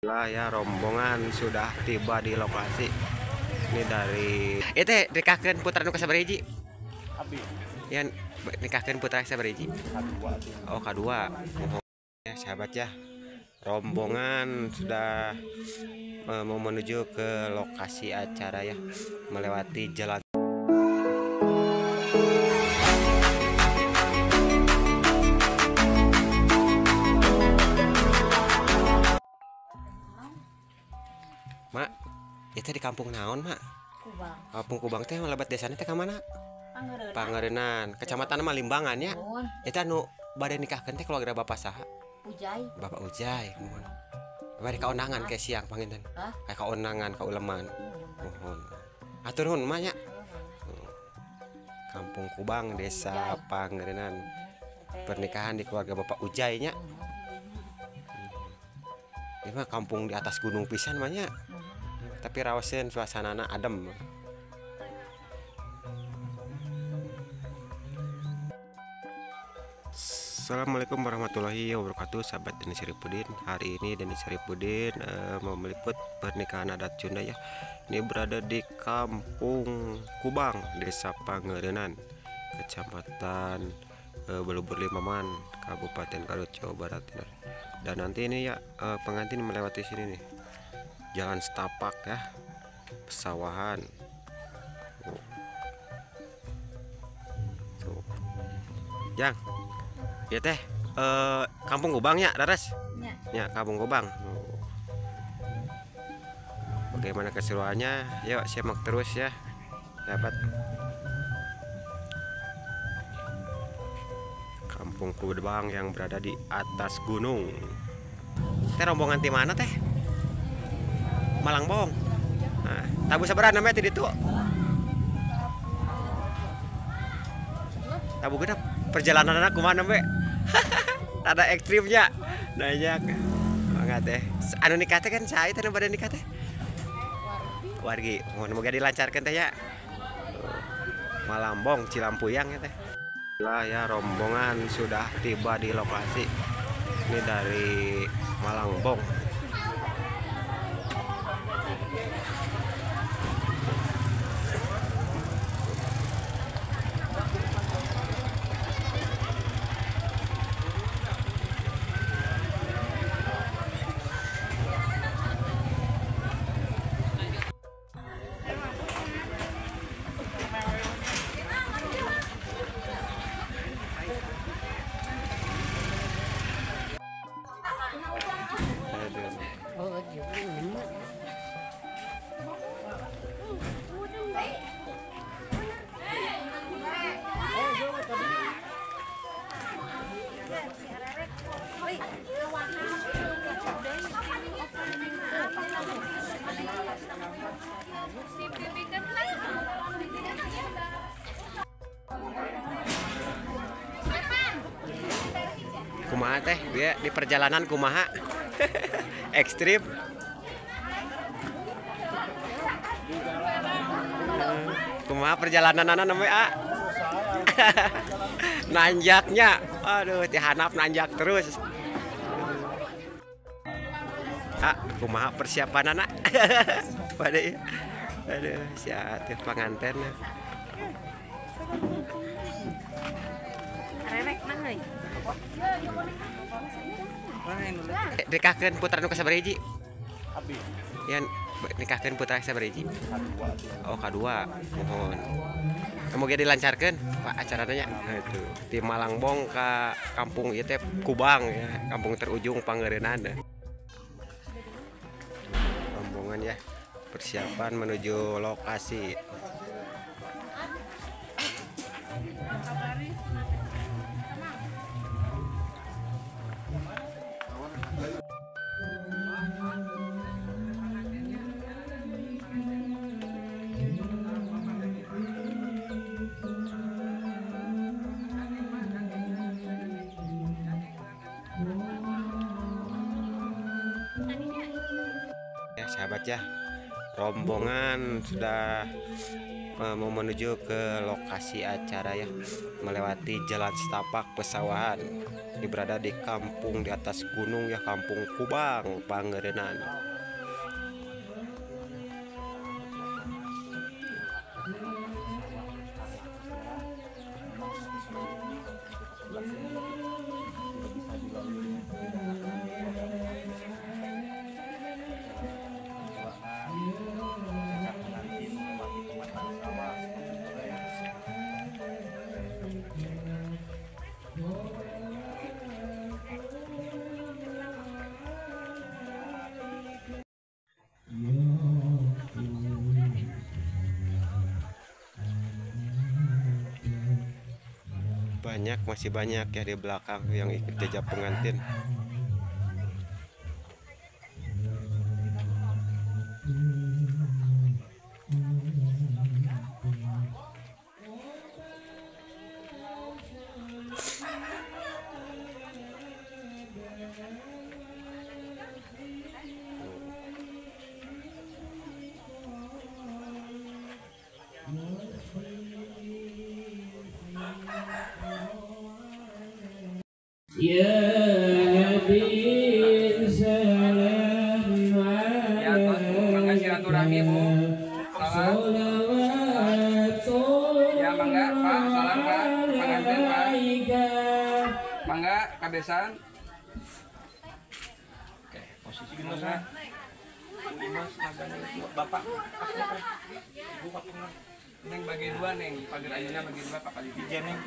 Lah ya, rombongan sudah tiba di lokasi. Ini dari itu nikahkeun putra nu kasabaraha hiji? Abi. Ya, nikahkeun putra kasabaraha hiji? Kadua. Oh, kadua. Ya, sahabat ya. Rombongan sudah mau menuju ke lokasi acara ya, melewati jalan Mak, itu di kampung naon, Mak? Kubang. Kampung Kubang teh melebat desana teh ka mana? Pangarenan. Pangarenan. Kecamatan mah Limbangan ya. Eta anu bade nikahkeun teh keluarga bapak saha? Ujai. Bapak Ujai, mohon. Bade kaondangan ke siang panginten. Kayak kaondangan ka uleman. Mohon. Atur nuhun Mak nya. Kampung Kubang, Desa Pangarenan. Pernikahan di keluarga Bapak Ujai nya. Ini mah kampung di atas gunung pisan mah nya. Tapi raoseun suasanana adem. Assalamualaikum warahmatullahi wabarakatuh, sahabat Deni Saripudin. Hari ini Deni Saripudin mau meliput pernikahan adat Sunda ya. Ini berada di Kampung Kubang, Desa Pangarenan, Kecamatan Balubur Limaman, Kabupaten Garut, Jawa Barat. Dan nanti ini ya pengantin melewati sini nih, jalan setapak ya, pesawahan. Tuh. Jang, ya teh, Kampung Kubang ya, Dares? Ya. Ya, Kampung Kubang. Bagaimana keseruannya? Yuk simak terus ya, dapat. Kampung Kubang yang berada di atas gunung. Teh rombongan di mana teh? Malangbong. Nah, tabu sabaraha namanya tadi itu? Tabu genep. Perjalanan aku mana be? Ada ekstrimnya. Nanya banget teh. Anu nikah teh kan saya teh pada nikah teh. Wargi. Mohon moga dilancarkan teh ya. Malangbong Cilampuyang ya teh. Lah ya, rombongan sudah tiba di lokasi. Ini dari Malangbong. Kumaha teh dia di perjalanan kumaha? Ekstrim. Kumaha perjalanan anak namanya A? Nanjaknya, aduh tihanap nanjak terus. Ah, kumaha persiapan anak? Pada aduh, siap pengantin. Nikahkeun putra nu kasabaraha hiji? Abi. Ya, nikahkeun putra kasabaraha hiji? Kadua. Oh, kadua. Mohon. Semoga dilancarkan Pak acaranya nya. Nah, itu di Malangbong ke kampung ieu teh Kubang ya, kampung terujung Pangarenan. Rombongan ya, persiapan menuju lokasi. Ya, sahabat ya, rombongan sudah mau menuju ke lokasi acara ya, melewati jalan setapak pesawahan. Ini berada di kampung di atas gunung ya, Kampung Kubang, Pangarenan. Banyak, masih banyak ya di belakang yang ikut jajak pengantin. Ya Habib salam ya, silaturahmi Bu. Salam. Ya mangga Pak, salam Pak, pengantin Pak. Mangga kabesan. Oke, posisi gimana? Bu Imas magana itu Bapak. Bu Bapak. Neng bagi dua neng, pagar ayeuna bagi dua Pak Kali tiga neng.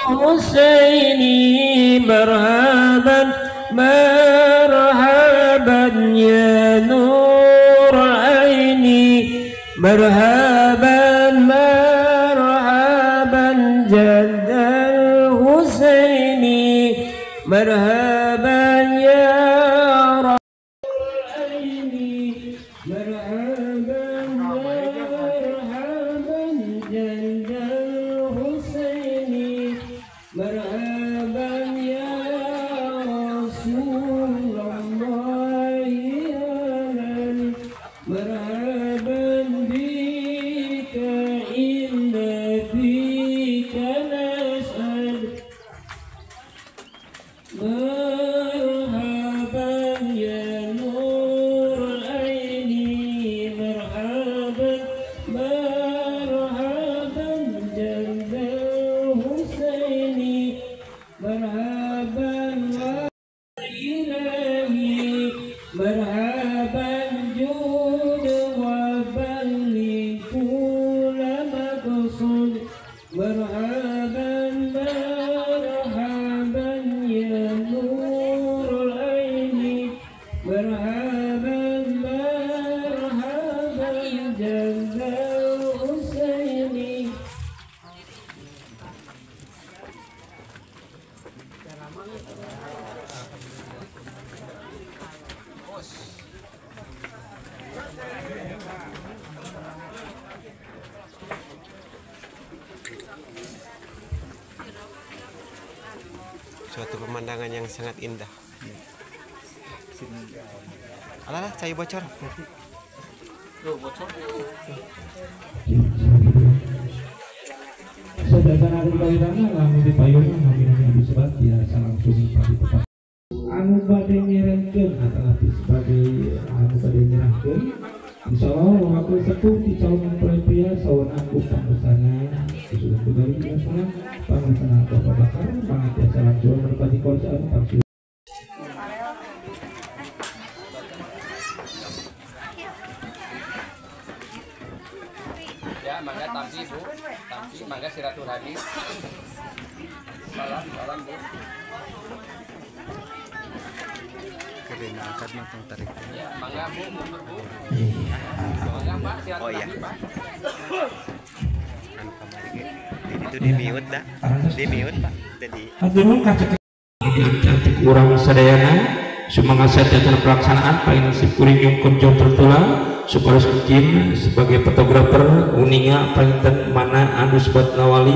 Husaini marhaban marhaban ya nur aini marhaban marhaban jaddal Husaini marhaban ya aini marhaban marhaban jaddal Husaini marhaban ya Rasulullah ya marhaban bika inna bika nas'al marhaban ya nur aini marhaban marhaban jandal Husaini marhaban wa ilahi marhaban jud wa balli kulla maqsud marhaban marhaban ya nurul aini marhaban marhaban jandal Husaini. Suatu pemandangan yang sangat indah. Alah, cai bocor. Bocor. Saudara lamun dipayungan kami sebat biasa langsung pagi tepat. Anu bade nyerengkeun atanapi sebagai anu bade nyerahkeun insyaallah wakil sepuh di calon mempelai pria saun aku pangusana sudah kembali biasa pangusana Bapak Bakar mangga biasa langsung menempati kursi anu pangsu. Ya mangga tampi Bu, tampi mangga silaturahmi. Salam salam Bu. Iya. Oh iya. Itu di mute dah. Di mute Pak. Jadi. Hatur cantik urang sadayana sumangga sadaya pelaksanaan paling kuring nyungkeun jong tertulang supaya mungkin sebagai fotografer uninga palinten mana anu sebatna wali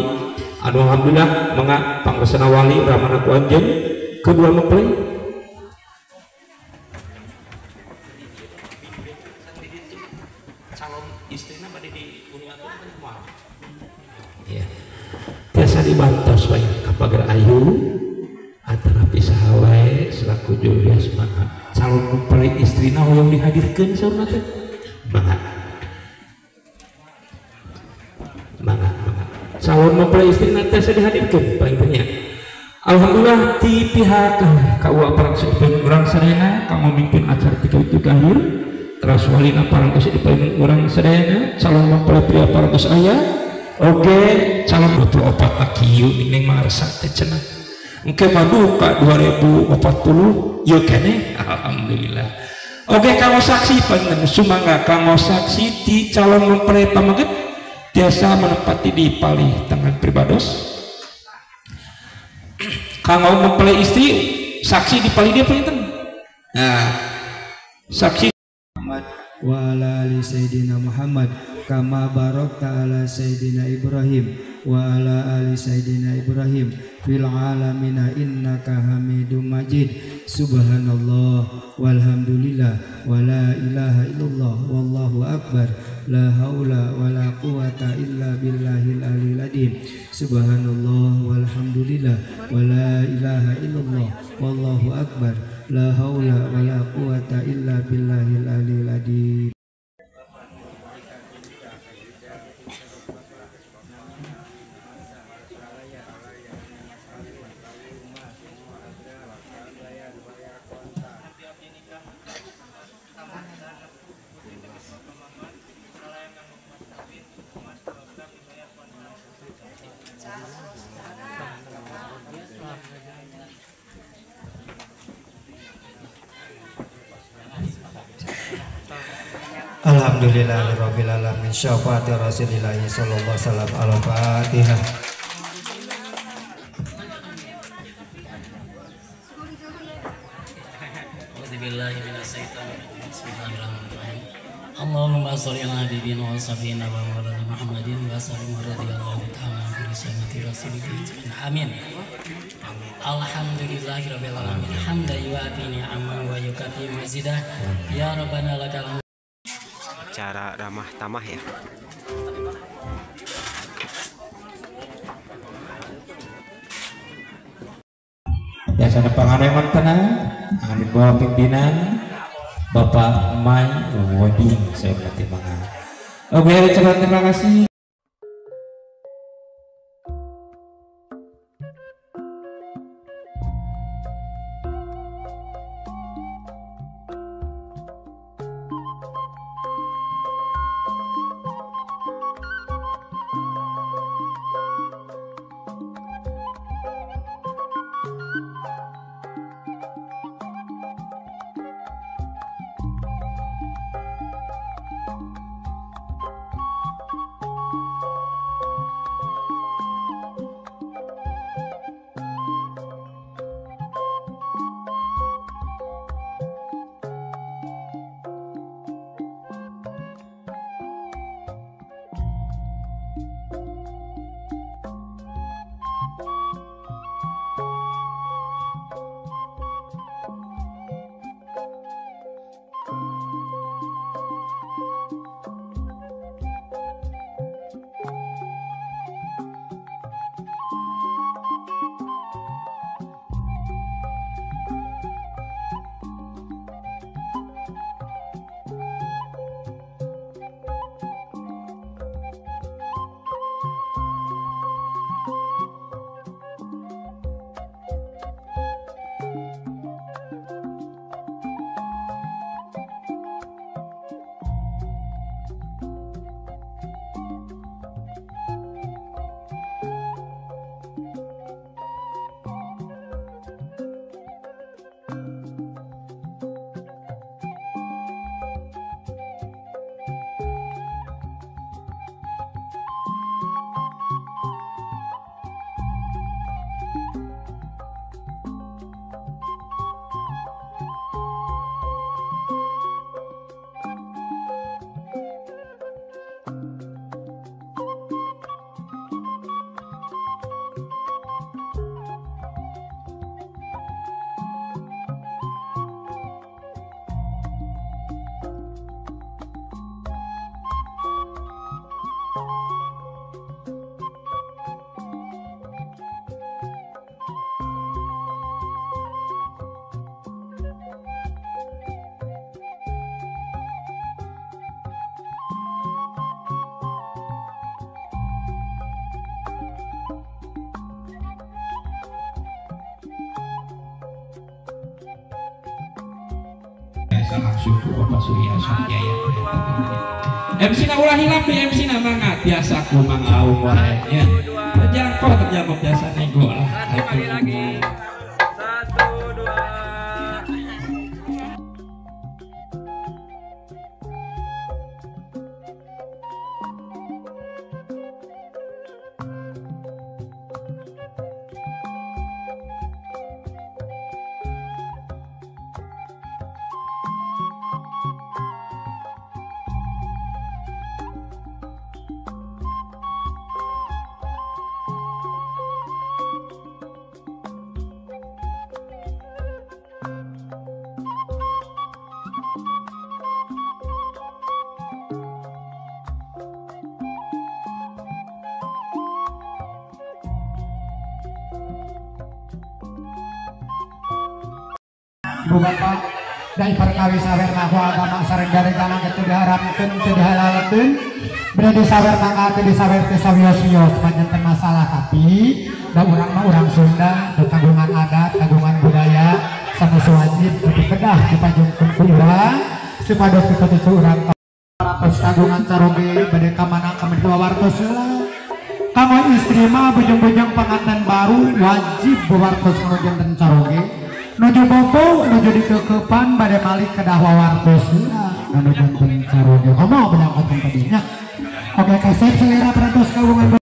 anu alhamdulillah mangga pangresana wali ramana ku anjeun kedua mempelai. Calon istrina bade di uningakeun kumaha? Ya. Tiasa dibantos wae ka pager ayu antara pisaha wae selaku jurias mangga calon mempelai istrina hoyong dihadirkeun saurna teh mangga mangga mangga calon mempelai istrina tiasa dihadirkeun paling nya. Alhamdulillah ti pihak KUA Parang urang sadayana kanggo mimpin acara ti ka akhir teras walina parantos dipayungan urang sadayana calon mempelai pria parantos aya oke calon 24 kieu ning marsa teh cenah engke mah duka 2040 ieu keneh alhamdulillah. Oke kanggo saksi panjenengan sumangga kanggo saksi ti calon mempelai pameget tiasa menempati di palih tangan pribados. Kanggo mempelai istri saksi di palih dia panjenengan. Nah saksi Muhammad wa ala ali sayyidina Muhammad kama barakta ala sayyidina Ibrahim wa ala ali sayyidina Ibrahim fil alamina innaka Hamidum Majid. Subhanallah walhamdulillah wala ilaha illallah wallahu akbar la haula wala quwata illa billahil aliyil azim. Subhanallah walhamdulillah wala ilaha illallah wallahu akbar la haula wala quwata illa billahil aliyil azim. Alhamdulillahirabbil alamin syafaati Rasulillah sallallahu alaihi wasallam. Al-Fatihah. A'udzubillahi minasyaitonir rajim. Bismillahirrahmanirrahim. Allahumma sholli ala nabiyyina wa sayyidina wa maulana Muhammadin wa sallim radhiyallahu ta'ala an sunnati rasulillah. Amin. Alhamdulillahirabbil alamin. Hamdan yuafi ni'ama wa yukafi mazidah. Ya rabbana lakal hamd. Cara ramah tamah ya. Biasa panganeman tenang, anu bawah pimpinan Bapak Mai Woding saya berarti mangga. Oke, terima kasih. Biasa langsung ku Bapak Surya Sanjaya. MC na ulah hilap di MC na mangga biasa ku Mang Aung wae nya. Terjangkau terjangkau biasa nego lah. Satu kali lagi. 1, 2. Ibu bapak dari perkawis sawer nahu agama sareng dari tanah teu diharamkeun teu dihalalkeun bade sawer mangga teu disawer teu sawios-wios panjenten masalah tapi da urang mah urang Sunda teu kagungan adat kagungan budaya sanes wajib kudu kedah dipajungkeun ku urang supados pitutuh urang parantos kagungan caroge bade ka mana ka wartos heula kanggo istri mah bujung-bujung panganten baru wajib wartos nu janten caroge nuju bobo nuju dikekepan bade malik kedah wawartos anu janten caroge komo bedangkatan tadinya. Oke kasep selera parantos kagungan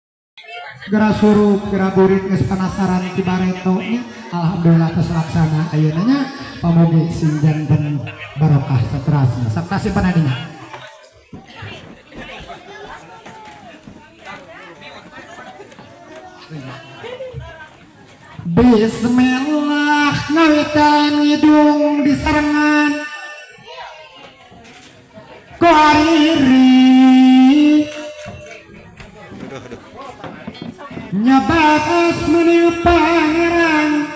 geura surup geura burit geus penasaran ti bareto nya. Alhamdulillah tos laksana ayeuna nya pamugi sing janten barokah saterasna sakta simpan adinya. Bismillah ngawitan ngidung disarengan ku hariri nyebat asmani pangeran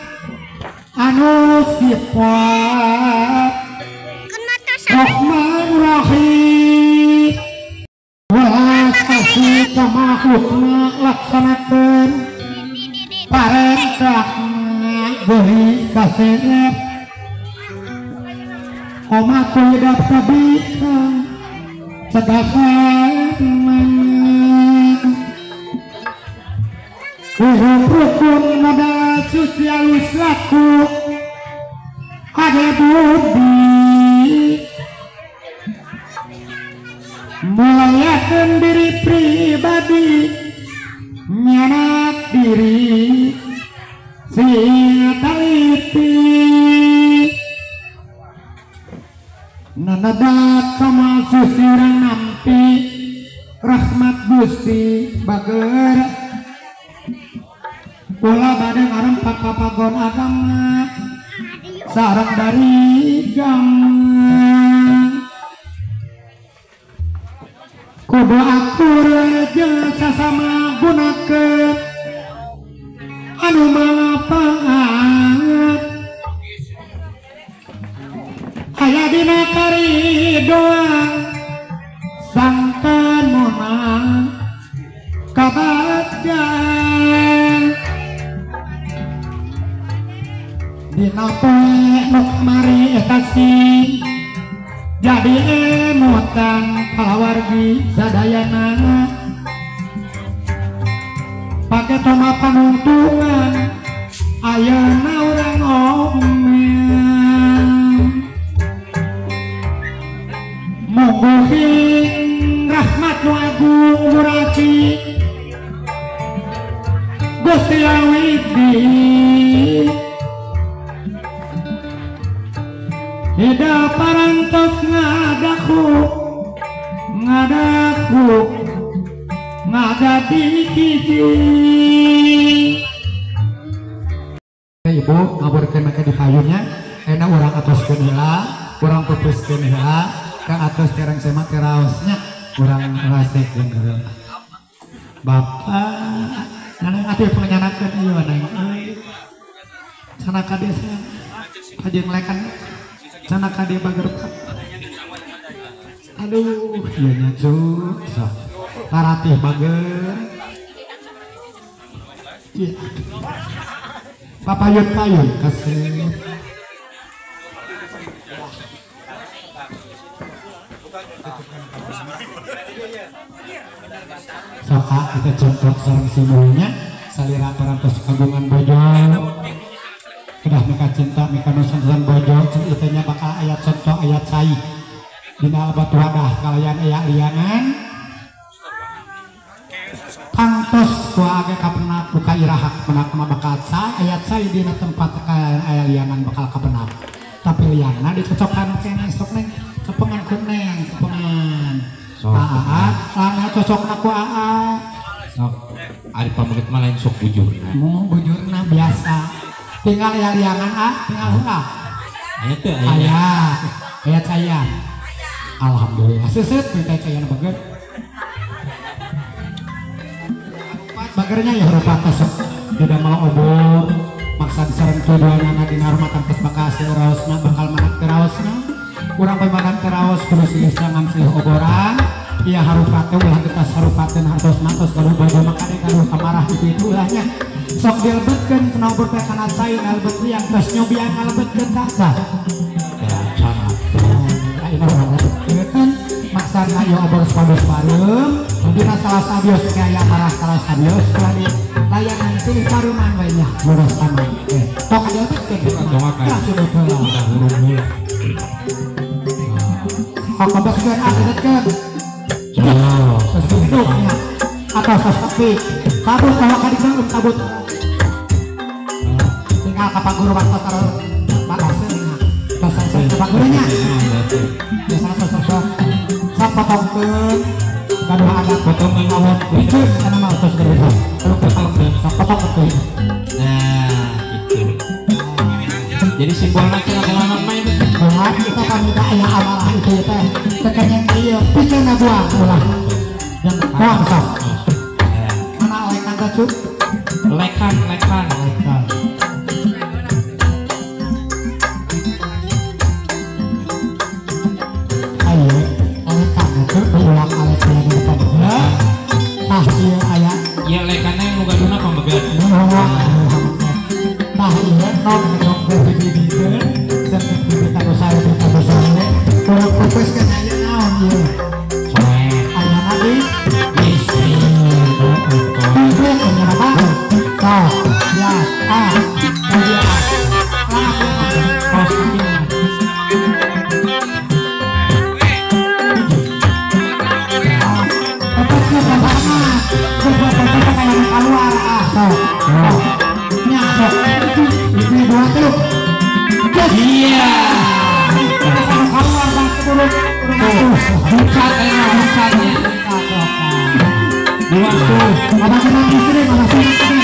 anu sifat Rahman Rahim welas asih ka makhlukna laksanakeun parentahna gehi kasep komaku hidap kabita cegahan hirup rukun modal sosialis laku ade budi mulayakeun diri pribadi nyanak diri sing taliti nanadat kama susirang nampi rahmat Gusti bager kula bade ngarempak papagon agama sareng dari gama kudu akur jeung sasama gunakeun anu manfaat aya dina karidoan sangkan monang kabagjan dina poe nu kamari eta sing jadi emutan kalawargi sadayana pake toma panungtungan ayeuna urang omel mungguhing rahmat nu agung muraki Gusti Awidi hida parantos ngadaku ngadaku ngadadi hiji. Ibu ngaburkeun make di payunnya enak urang atoskeun heula urang pupuskeun heula ka atos tereng semak ke raosnya urang rasekeun heula. Bapak nang atuh pangnyanakeun ieu nang euy sana ka desa kajeung lekan sana ka dia bager. Aduh ieu nya cu sok taratih bager ieu papayun-payun kasep. Sok kita contoh sareng simbulnya salira parantos kagungan bojo. Kedah mika cinta mika nusantan bojo ceritanya bakal ayat contoh ayat cai. Dina batu wadah kalayan aya liangan. Tangtos ku age kapenak buka iraha kapenak mah bakal cai ayat cai dina tempat kalayan aya liangan bakal kapenak. Tapi liangan dicocokan keneh sok neng cepengan ku neng cepengan. Aa, lana cocok aku aa. Sok, ari pameget mah lain sok bujurna. Mau bujurna biasa. Tinggal ya liangan ah, tinggal heula. Aya teu aya. Aya. Aya caya. Alhamdulillah. Seuseut minta cayana bager. Bagernya ya rupa sok tidak mau obor. Maksa disareng tujuanana dina rumah tangtos bakal siraosna bakal manak teraosna. Urang pemakan teraos kudu silih jangan silih oboran. Iya harupate ulah getas harupateun hartos matos gaduh bojo makane gaduh kamarah itu ulahnya. Sok dilebetkeun cenah obor teh kana cai ngalebet liang tos nyobian ngalebetkeun tah tah. Ya cara. Ayeuna urang lebetkeun maksana ieu obor sados pareum dina salah sabios teh aya marah salah sabios ulah di layanan silih paruman we nya boros aman. Tok dilebetkeun Tah sudah heula. Hurung heula. Sok lebetkeun ah lebetkeun. Oh, hidupnya atau sepi kabut kalau kadang kabut tinggal kapak guru waktu taruh batasnya tos kapak gurunya biasa tos sok sok potongkeun gaduh adat potong awon bicun kana mah tos gaduh kalau potongkeun sok potongkeun. Nah gitu jadi simbolna cenah kana mah itu buat kita pamita aya amarah itu teh tekenya ieu piceuna buang ulah buang sok. Mana lekan teh cu? Lekan lekan lekan. Ayo lekan teh ulang alek di depan. Tah ieu aya. Ieu lekanna nu gaduna pamegat. Tah ieu nok nok bibibikeun sampe bibit anu sae bibit anu sae. Kurang fokus ke aya naon ieu. Aya di istri. Bibit nya apa? Sok, ya, a. Ya. Kos kaki. Fokusnya sama. Fokusnya kayak keluar ah, sok. Nya sok. Ini dua teluk. Iya. Keluar bang turun. Bucat ya, bucatnya. Dua tuh. Abang kena istri, abang istri.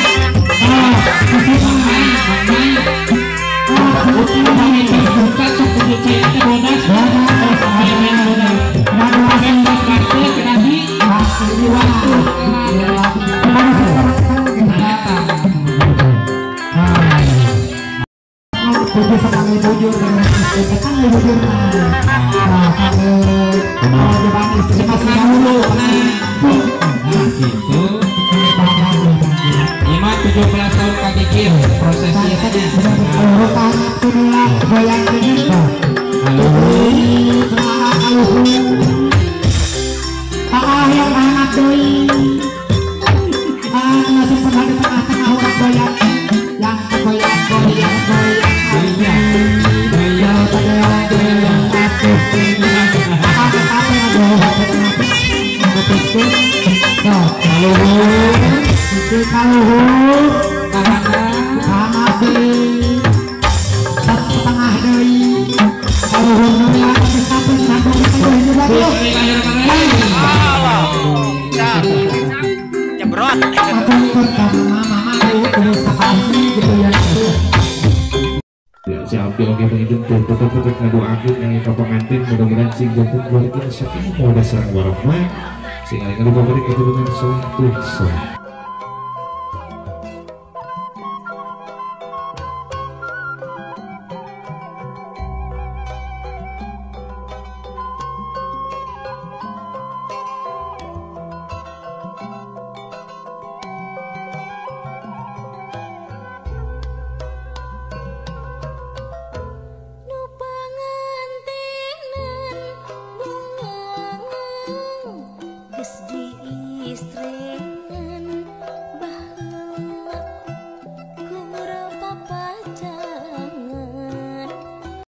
Ah, istri main. Bucat sok kudu cai teh bodas. Main bodas. Main bodas waktu kena di. Waktu. Tujuh sekali bujur dengan istri kan bujur nah kalau depan istri masih dahulu nah gitu ini mah 17 tahun kaki prosesnya urutan tunula goyang ini akhir anak deui masih pernah di tengah-tengah urang goyang yang goyang goyang goyang. Si Abdi oke pengidun tetep ngadoakeun kangge ka pengantin mudah-mudahan sing janten keluarga sakinah mawaddah sareng warahmah sing alih keturunan soleh.